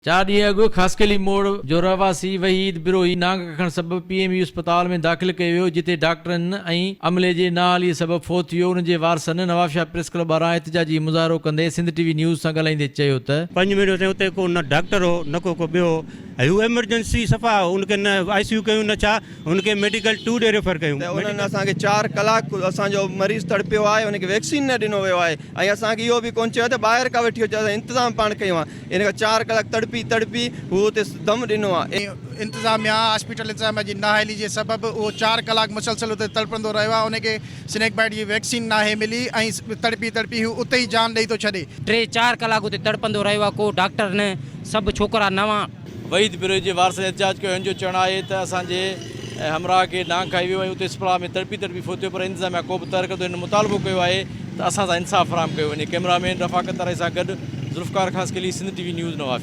چار ڏينهن اڳ خاصخيلي موڙ جو رهواسي وحيد بروهي نانگ ڪکڻ سبب پي ايم يو اسپتال ۾ داخل ڪيو ويو جتي ڊاڪٽرن ۽ عملي جي نااهلي سبب فوت ٿي ويو ان جي وارثن نوابشاهه پريس ڪلب ٻاهران احتجاجي مظاهرو ڪندي سنڌ ٽي وي نيوز سان ڳالهائيندي چيو ته. پنج منٽ تائين اتي ڪو نه ڊاڪٽر هو نه ڪو ڪو ٻيو هو ۽ هو ايمرجنسي صفا ان کي نه آء سي يو ڪيون نه ڇا ان کي ميڊيڪل ٽو ڏي ريفر ڪيون. ته انهن اسان کي چار ڪلاڪ اسان جو مريض تڙپيو آهي ان کي ويڪسين نه ڏنو ويو آهي ۽ اسان کي اهو به ڪونه چيو ته ٻاهر کان وٺي اچو اسان انتظام پاڻ ڪيو آهي. ان کان چار ڪلاڪ تڙپي تڙپي هو اتي دم ڏنو آ. انتظاميا هاسپيٽل انتظاميا جي نااهلي جي سبب اهو چار ڪلاڪ مسلسل اتي تڙپندو رهيو آهي ان کي سنيڪ بائيٽ جي ويڪسين ناهي ملي ۽ تڙپي تڙپي هو اتي ئي جان ڏئي ٿو ڇڏي. ٽي چار ڪلاڪ اتي تڙپندو رهيو آهي ڪو ڊاڪٽر نه سڀ ڇوڪرا نوان. وحيد بروهي جي وارثن احتجاج ڪيو هن جو چوڻ آهي ته اسان جي همراهه کي نانگ کائي ويو ۽ اتي اسپتال ۾ تڙپي تڙپي فوت ٿيو پر انتظاميا ڪو به تحرڪ نه هن مطالبو ڪيو آهي ته اسان سان انصاف فراهم ڪيو وڃي ڪئميرا مين رفاقت ترائي سان گڏ Zulfiqar Khaskheli Sindh T V news Nawabshah.